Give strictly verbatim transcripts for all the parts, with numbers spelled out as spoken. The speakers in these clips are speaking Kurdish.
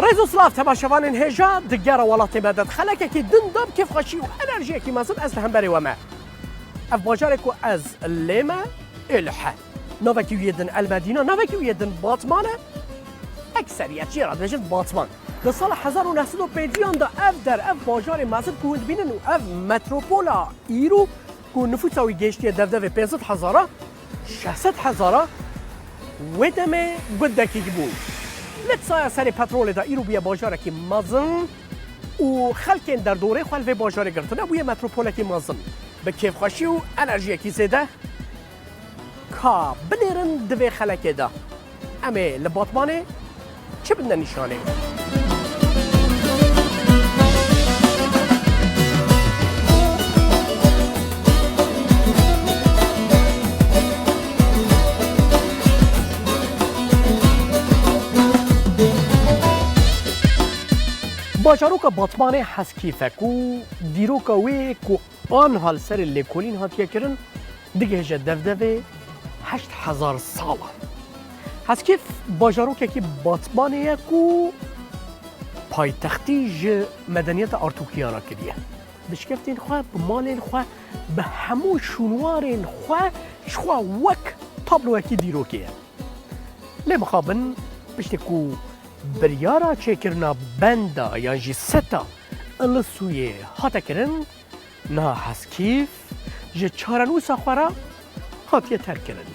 Hêz û silav temaşevanên hêja, di gera welatê me de di xelekekî din de bi kêfxweşî û enerjiyekî mezin ez li hemberê we me. Ev bajarê ku ez lê me, Êlih e. Navekî wî yê din El Medîna, navekî wî yê din Batman e. Ekseriyet jê re dibêjin Batman. Di sala hezar û neh sed û pêncî yan de ev der, ev bajarê mezin ku hûn dibînin û ev metropola îro ku nifûsa wî gêştiye devdevê pênc sed hezara, şeş sed hezara, wê demê gundekî bû. Lê di saya serê petrolê de îro bûye bajarekî mezin û xelkên derdorê xwe li vê bajarê girtine, bûye metropolekî mezin. Bi kêfxweşî û enerjiyekî zêde ka binêrin di vê xelekê de. Em ê li Batmanê çi bidine nîşanê? Bajaroka Batmanê Heskîf e ku dîroka wê ku anha li serê lêkolîn hatiye kirin, digihêje devdevê heşt hezar salan. Heskîf bajarokekî Batmanê ye ku paytextî ji medeniyeta Artûkiya re kiriye. Bi şikeftên xwe, bi malên xwe, bi hemû şûnwarên xwe ji xwe wek tabloyekî dîrokê ye. Lê mixabin piştî ku biryara çêkirina benda yan jî seta Ilisûyê hate kirin, niha Heskîf ji çarenûsa xwe re hatiye terkkirin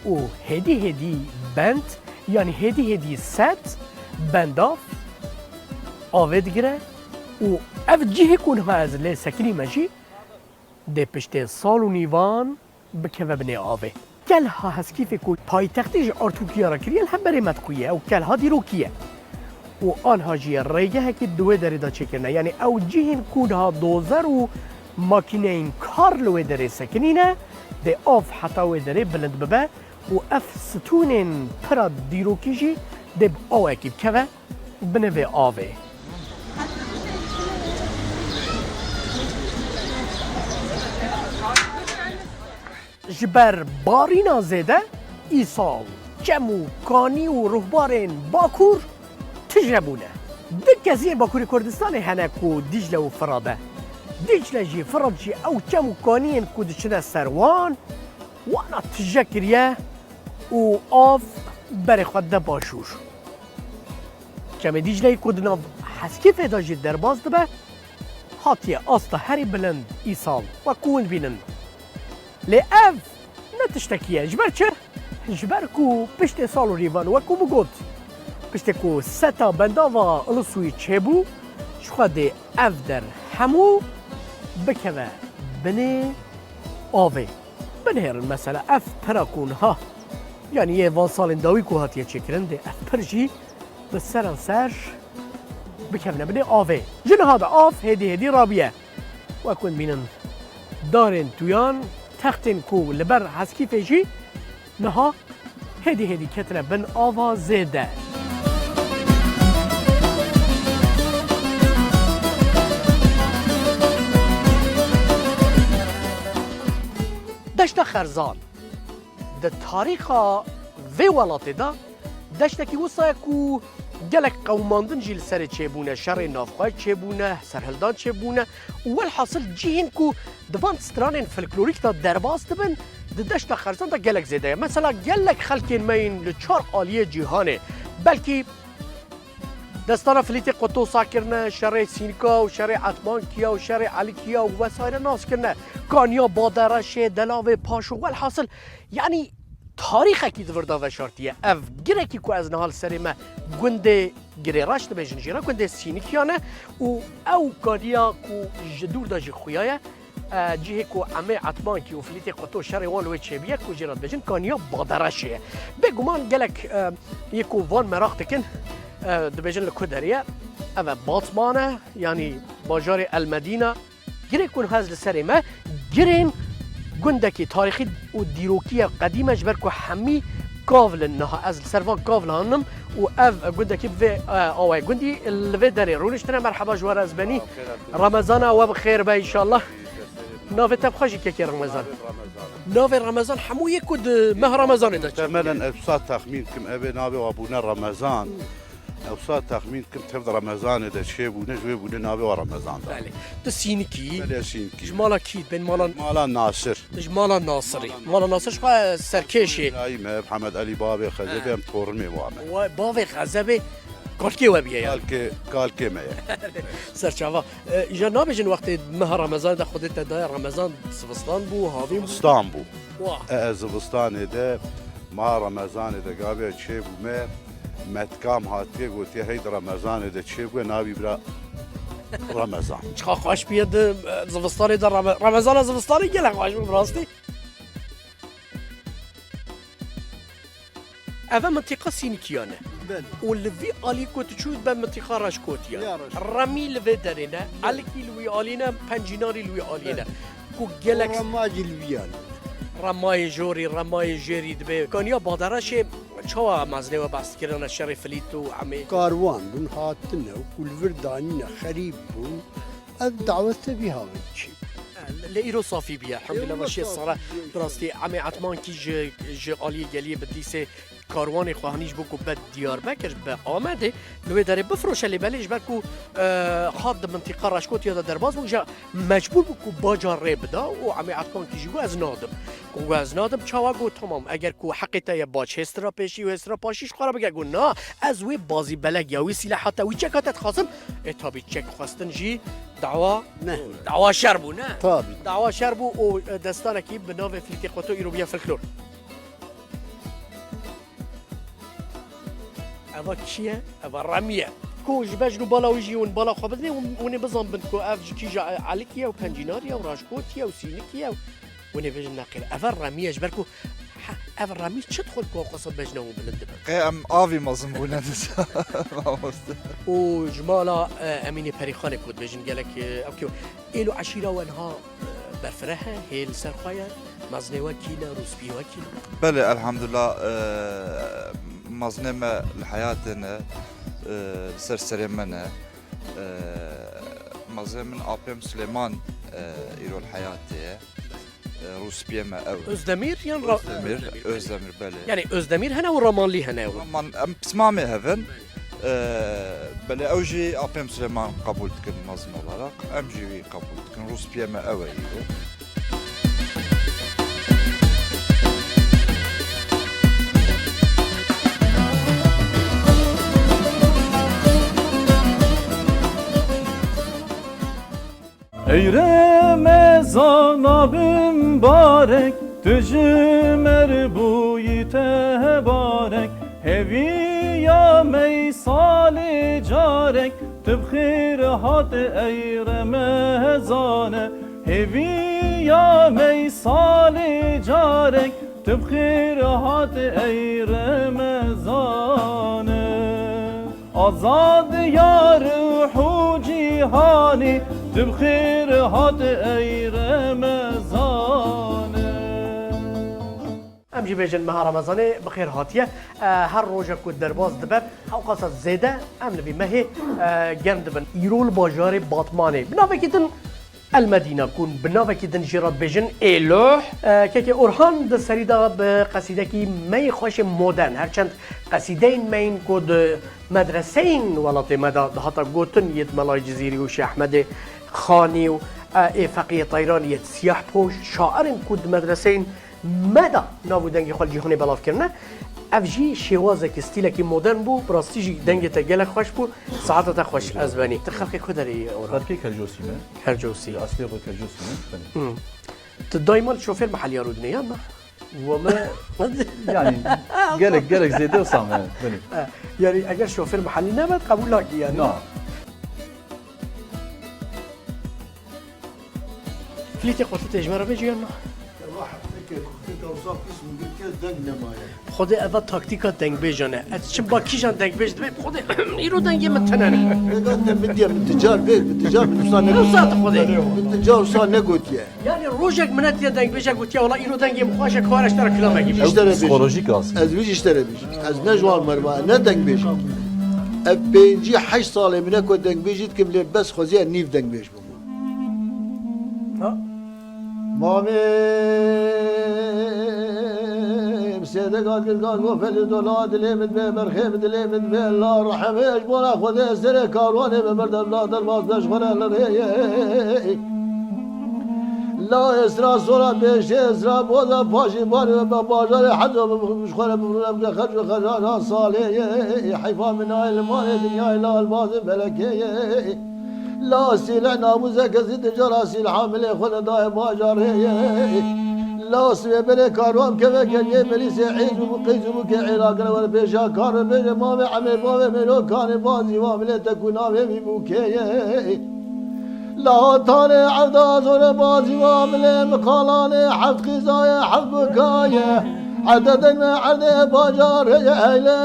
û hêdî hêdî bend, yanî hêdî hêdî set, bendav avê digire û ev cihê ku niha ez lê sekinî me jî dê piştê sal û nîvan bikeve binê avê. Kelha Heskîfê ku paytextî ji Artûkiya re kiriye, li hemberê me diqûye, ew kelha dîrokî ye. Û anha jî rêgehekî di wê derê de çêkirine. Yanî ew cihên ku niha dozer û makîneyên kar li wê derê sekinîne, dê av heta wê derê bilind bibe û ev stûnên pira dîrokî jî dê bi awekî bikeve binê vê avê. Ji ber barîna zêde, îsal çem û kanî û ruhbarên Bakur tije bûne. Du keziyên Bakurê Kurdistanê hene ku Dîcle û Firat e. Dîcle jî, Firat jî ew çem û kaniyên ku diçine ser wan, wana tije kiriye û av berê xwe dide başûr. Çemê Dîcleyê ku di nav Heskîfê de jî derbas dibe, hatiye asta herî bilind îsal, wek ku hûn dibînin. Lê ev ne tiştekî ye. Ji ber çi? Ji ber ku piştê sal û nîvan, wek ku min got, piştê ku seta bendava Ilisûyî çêbû, ji xwe dê ev der hemû bikeve binê avê. Binêrin mesela ev pira ku niha, yanî yê van salên dawî ku hatiye çêkirin, dê ev pir jî bi seranser bikevine binê avê. Ji niha de av hêdî hêdî rabiye. Wek hûn dibînin, darên tuyan, textên ku li ber Heskîfê jî niha hêdî hêdî ketine bin ava zêde. Deşta Xerzan. Di tarîxa vê welatê de deştekî wisa ye ku gelek qewimandin jî li serê çêbûne, şerê navxwe çêbûne, serhildan çêbûne û welhasil cihên ku di van stranên folklorîk de derbas dibin, di deşta Xerzan de gelek zêde ye. Mesela gelek xelkên me yên li çar aliyê cîhanê, belkî Destana Filîtê Qutûsa kirine, şerê Sînka û şerê Etmankiya û şerê Elikiya û vesaire nas kirine. Kaniya Badereşê, Delavê Paşo, welhasil, yanî tarîxekî di vir de veşartiye. Ev girekî ku ez niha li serê me gundê Girê Reş dibêjin jî re, gundê Sînikiyan e û ew kaniya ku ji dûr de jî xuya ye, e, cihê ku Emê Etmankî û Filîtê Quto şerê wan li wê çêbûye, ku jê re dibêjin Kaniya Badereşê ye. Bêguman gelek, e, yê ku van meraq dikin, e, dibêjin li ku derê ye. Ev e Batman e, yanî bajarê El Medîna. Girê ku niha ez li serê me, girên gundekî tarîxî û dîrokî ye qedîm e, ji ber ku hemî kavl in niha. Ez li ser van kavlan im û ev gundekî bi vê, e, awayê gundî li vê derê rûniştine. Merheba ji we re ez benî. Remezana we bi xêr be înşallah. Navê te bi xwe jî kekê Remezan. Navê Remezan hemû yê ku di meha Remezanê de çêbûye. Muhtemelen ez wisa texmîn dikim, ev ê navê wa bûne Remezan. Ewsa texmîn kim tev di Remezanê de çêbûne, ji wê bûne navê wa Remezan da. Belê. Tu Sînikî. Belê, Sînikî. Ji mala kî? Bên mala Mala Nasir. Ji mala Nasirî. Mala Nasir ji xwe serkêşê. Birayî me, Mihemed Elî bavê Xezebê, He. em tornê wan e. Wa-, bavê Xezebê kalkê we bûye yani. Kalkê, kalkê me ye. Serçava. E, îja nabêjin wextê meha Remezanê de Xwedê te daye Remezan zivistan bû, havîn bû? Zivistan bû. Wah. E, e, zivistanê de, meha Remezanê de gavê çêbûme, metkam hatiye gotiye hey di Remezanê de çêbûye, navî bira Remezan. Çiqa xweş bûye di, e, zivistanê de Reme-, Remezana zivistanê gelek xweş bû bi rastî. Eve mintiqa Sînikiyan e. Belê. Û li vî alî ku tu çû be mintiqa Reşkotiyan. Ya Reşkot. Remî li vê derê ne, Belê. Elikî li wî alî ne, Pencînarî li wî alî ne. Belê. Ku gelek Rema jî li vî alî. Remayê jorî, remayê jêrî dibe. Kaniya Badereşê çawa mezinê we behs kirine şerê Filît û Emê? Karwan bûn, hatine û ku li vir danîne xerîb bûn. Ev dawet te vî havê diçî. Lê îro safî bîye. Elhamdulillah, Îro ve şiyê safî sara bîye. Bi rastî Emê Etmankî ji, ji aliyê geliyê bi dîsê karwanê xwe hanî ji bo ku be Diyarbekir, be Amedê, li wê derê bifiroşe, lê belê ji ber ku, e, hat di mintiqa Reşkotiya de derbas bû, îja mecbûr bû ku baca rê bida û Emê Etmankî jî got, ez nadim. Ku got, ez nadim, çawa got, tamam, eger ku heqê te ye bac hêstira pêşî û hêstira paşî ji xwe re bike. Got, na, ez wê bazî belek ya wî sîleha te, wî çeka te dixwazim. Ê, tabî çek xwestin jî dawa, Ne. dawa şer bû, ne? Tabî. Dawa şer bû û, e, destanekî bi navê Filîtê Qoto îro bûye folklor. Eva kî ye? Eva Remî ye. Ku ji bejn û bala wî jî hûn bala xwe bidinê, hûn, hûn ê bizanbin ku ev ji kîja Elikî ye û Pencînarî ye û Raşkotî ye û Sînikî ye û hûn ê bêjin neqîr. Eva Remî ye, ji ber ku, he, ev Remî çi dixwin ku qasa bejna hûn bilind dibe? Qey em avî mezin bûne disa. Mamoste. Û ji mala, e, Emînê Perîxanê ku dibêjin gelek, e, ew kê Êlo eşîra we niha, e, berfireh e, hê li ser xwe ye, mezinê we kî ne, rûspiyê we kî ne? Belê, elhamdulillah, e, mezinê me li heyatê ne, e, li ser serê me ne. E, mezinê min apêm Silêman, e, îro li heyatê ye. E, rûspiyê me ew e. Özdemir yan Ra-, Özdemir, Özdemir, belê. Özdemir, belê. Yani Özdemir hene û Ramanlî hene û. Raman, em pismamê hev in. Ee, belê ew jî apêm Silêman qebûl dikin mezin olarak. Em jî wî qebûl dikin. Rûspiyê me ew e îro. Ey Remezana bimbarek, tu ji me re bûyî tebarek. Hêviya me salê carek, tu bi xêr hat ey Remezane. Hêviya me salê carek, tu bi xêr hat ey Remezane. Azad ya ruh û cîhanê, tu bi xêr hat ey Remezane. Em jî bêjin meha Remezanê bi xêr hatiye. E, her rojek ku derbas dibe, hewqasa zêde em li vî mehê, e, germ dibin. Îro li bajarê Batmanê bi navekî din El Medîna ku bi navekî din jê re dibêjin Êloh. E, kekê Orhan di serî de bi qesîdekî me yê xweşê modern, her çend qesîdeyên me yên ku di medreseyên welatê me de dihata gotin, yê di Melayê Cizîrî û Şêh Ehmedê Xanî û, e, ê Feqiyê Teyranî yê Siyahpoş, şairên ku di medreseyên me de nav û dengê xwe li cîhanê belav kirine. Ev jî şêwazekî, stîlekî modern bû. Bi rastî jî dengê te gelek xweş bû. Saeta te xweş ez benî. Tu xelkê ku derê yî, Orhan? Xelkê Kercosî me. Kercosî. Li eslê xwe Kercosî me. Belê. Hmm. Tu daîma li şofêr meheliya rûdinê yan na? Wele, yani, gelek, gelek zêde wisa me. Belê. Ha, yani, eger şofêr mehelî nebe, qebûl nakî yani. Na. Filîtê Qotî tê ji me re bêjî yan na? Ewa hefteke kurtê dewsa pîs min girtiye, deng nemaye. Xwedê eva taktîka dengbêjan e. Ez çi ba kîjan dengbêj dibê, Xwedê îro dengê min tune ne. Vêga te min diye, min ti car bêj, min ti car min wisa ne. Ew saet Xwedê. Min ti car wisa negotiye. Yani rojek min hatiye dengbêjek gotiye, wela îro dengê min xweş e, kar ez te re kilamekî bêjim. Ji te re bêjim. Psikolojik aslında. Ez vî jî ji te re bêjim. Ez ne ji wan merva, ne dengbêj. Ev pêncî heşt salê min e ku dengbêjî dikim, lê bes xweziye nîv dengbêj bim. Ha? Mamê Sêde gat gir gat go felî dola dilê min be, berxê min dilê min be, la rehemê ji bona Xwedê serê karwanê be, berdem la derbas be ji xwe re li rê. La esra sora pêşê esra boza paşî barê be, bajarê hecca be, ji xwe re bibirûne bike xerc û xercana salê. Heyfa min nayê li malê dinyayê la elbazê belekê. La sîleh nabûze kesî tijara sîlha milê xwe nedayê bajarê. La sibê berê karwan keve geliyê belîsê êz û qeyz û bûkê êla gere were pêşa kar ve bêje mavê emê bavê mêlo kanê bazî va milê te ku navê wî bûkê ye. La tanê evda zore bazî va milê miqalanê heft qîzayê heft bikaye. Erdedin me erdê bacarê eyle.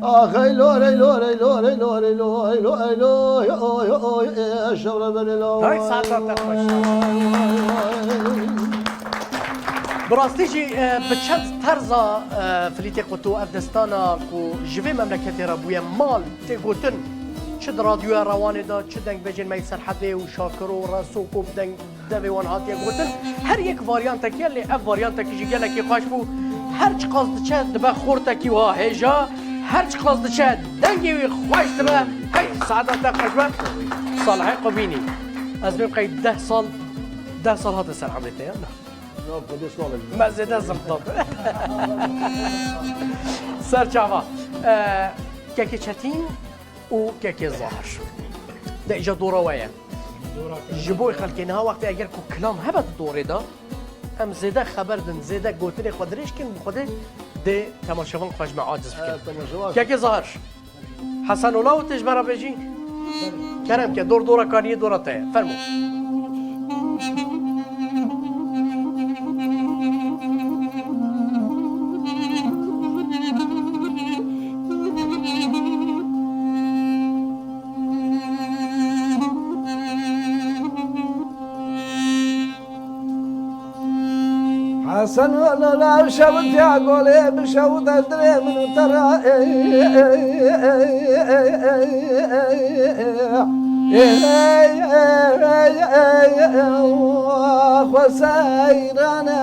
Axey lorey lorey lorey lorey lorey lorey lorey lorey. Eşevre beni la. Hay saeta te xweş. Bi rastî jî, e, bi çend terza, e, filîtê qutû ev destana ku ji vê memleketê re bûye mal tê gotin, çi di radyoya Rewanê de, çi dengbêjên me yê Serhedê û Şakiro û Reso ku bi deng devê wan hatiye gotin, her yek varyantekî ye, lê ev varyantekî jî gelekî xweş bû. Her çiqas diçe dibe xortekî wiha hêja, her çiqas diçe dengê wî xweş dibe. Hey, saeta te xweş be. Salihê Qubînî. Ez bêm qey deh sal, deh sal hate ser emrê te ya. Na, xwedê salek. Me zêde zirdan. Ser çava. E, Kekê Çetîn û Kekê Zahir. De îca dora we ye. Ji bo xelkê niha wextê eger ku kilam hebe di dorê de, em zêde xeber din, zêde gotinê xwe dirêj kin, bi Xwedê dê temaşevan xwe ji me aciz bikin. Evet, temaşevan. Kekê Zahir. Hesen Olaw tê ji me re bêjî? Kerem ke, dor dora kaniyê dora te ye. Fermo. Hesen Olaw şewitiya golê, bi şewit ez dirê min û te re. Xwe seyrane.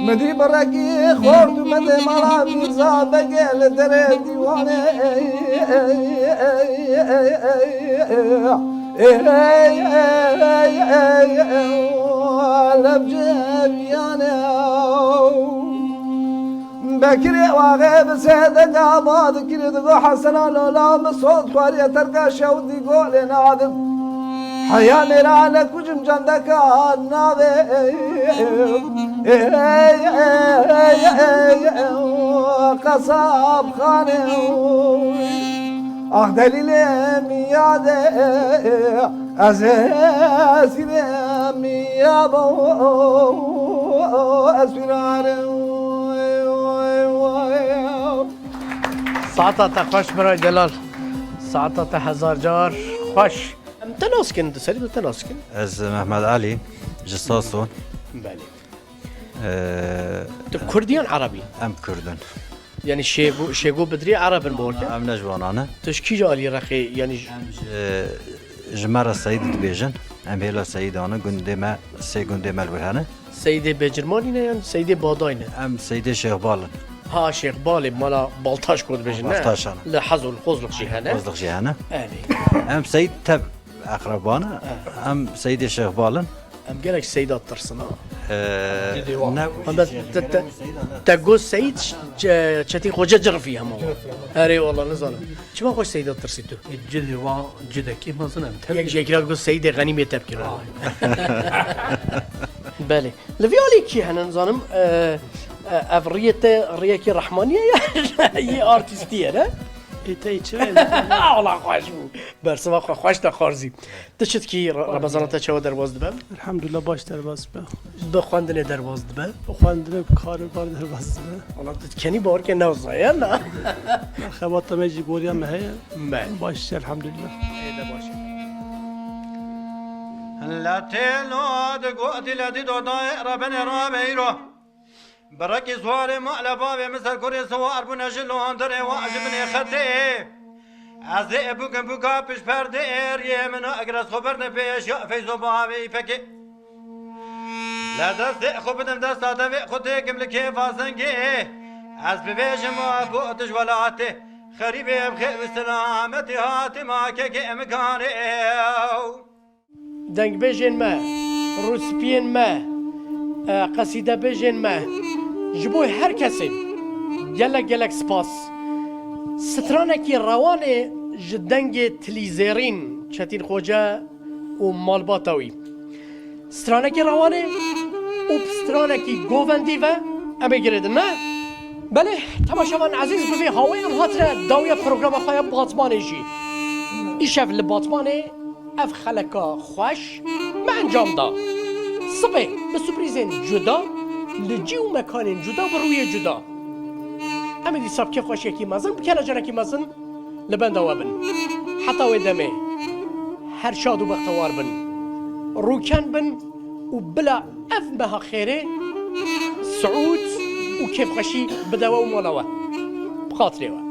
Min dî birekî xort û min dê mala Mîrza Begê li derê dîwanê. Lemcê viyanê. Bekirê waxê bi sê denga ba dikirî digo Hesena Lola min sot xwariye terka şewdî golê nadim. Heya mêra ne kucim cendeka navê. Qesab xanê. Ax delîlê min yadê, ez esîrê min yabo, ez fîrarê. Saeta te xweş bira delal. Saeta te hezar car xweş. Em te nas kin, di serî de te nas kin. Ez Mehmet Elî, ji Sason. Belê. Ee, Tu Kurd yan Ereb î? Em Kurd in. Yanî şêgo, şêgo bidirî Ereb in, bor ke? Em ne ji wana ne. Tu ji kîja alî Reqê, yanî ji Em ji, ji me re Seyîd dibêjin. Em hêla Seyîdan in, gundê me, sê gundê me li wir hene. Seydê Becirmanî ne yan Seydê Badayî ne? Em Seydê Şêxbal in. Ha, Şêxbalê, mala Baltaş ku dibêjin, ne? Baltaş hene. Li Hez û li Qozlix jî hene. Qozlix jî hene. Erê. Em Seyîd tev eqreba ne. Em Seydê Şêxbal in. Em gelek Seyda tirsin ha. Ee, Cidî wan. Ne, Handa te, te, te got Seyîd Ç-, Çetîn Xoce Cirfî hema. Cirfî, ha. Erê wala nizanim. Çima xweş Seyda tirsî tu? E, cidî wan cidekî mezin em. Yek ji yekî got Seyîdê Xenîmê tepkir. Belê. Li vî alî kî hene nizanim, e, e, ev riyê te riyekî rehmanî ye ya yê artîstî ye, ne? Ê, te yê çi? Wala xweş bû. Bersiva xwe xweş te xwarzî. Tu çi dikî? Re-, Remezana te çawa derbas dibe? Elhamdulillah, baş derbas dibe. Bi xwendinê derbas dibe? Bi xwendinê, bi karê bar derbas dibe. Wala tu kenî bawer ke newza ye, na? Xebata me jî goriya me heye. Me. Baş, elhamdulillah. Ê de baş e. Latêlo di gotî latî dodayê rebinê rabeyro. Berekî ziwarê mala bavê min ser kurê siwar bûne ji londirê wa ji binê xetê. Ez ê bûkin bûka pişt perdê riyê min a eger ez xwe berne pêş ya feyzo bavê îpekê. Le destê xwe bidim desta devê xwe têkim li kêfa zengê. Ez bibêjim a bo tij welatê. Xerîbê em xêr û selametî hatî ma kekê em kanê ew. Dengbêjên me, rûspiyên me, e, qesîdebêjên me, ji bo her kesê gelek gelek spas. Stranekî rewanê ji dengê tilîzêrîn Çetîn Xoce û malbata wî. Stranekî rewanê û stranekî govendî ve em ê girêdin, ne? Belê, temaşevan ezîz, bi vê hawê em hatine dawiya programa xwe ya Batmanê jî. Îşev li Batmanê ev xeleka xweş me encam da. Sibê bi surprîzên cuda, li cî û mekanên cuda, bi rûyê cuda. Em ê dîsa bi kêfxweşiyekî mezin, bi kelecanekî mezin li benda we bin. Heta wê demê her şad û bextewar bin. Rûken bin û bila ev meha xêrê siûd û kêfxweşî bide we û mala we. Bi xatirê we.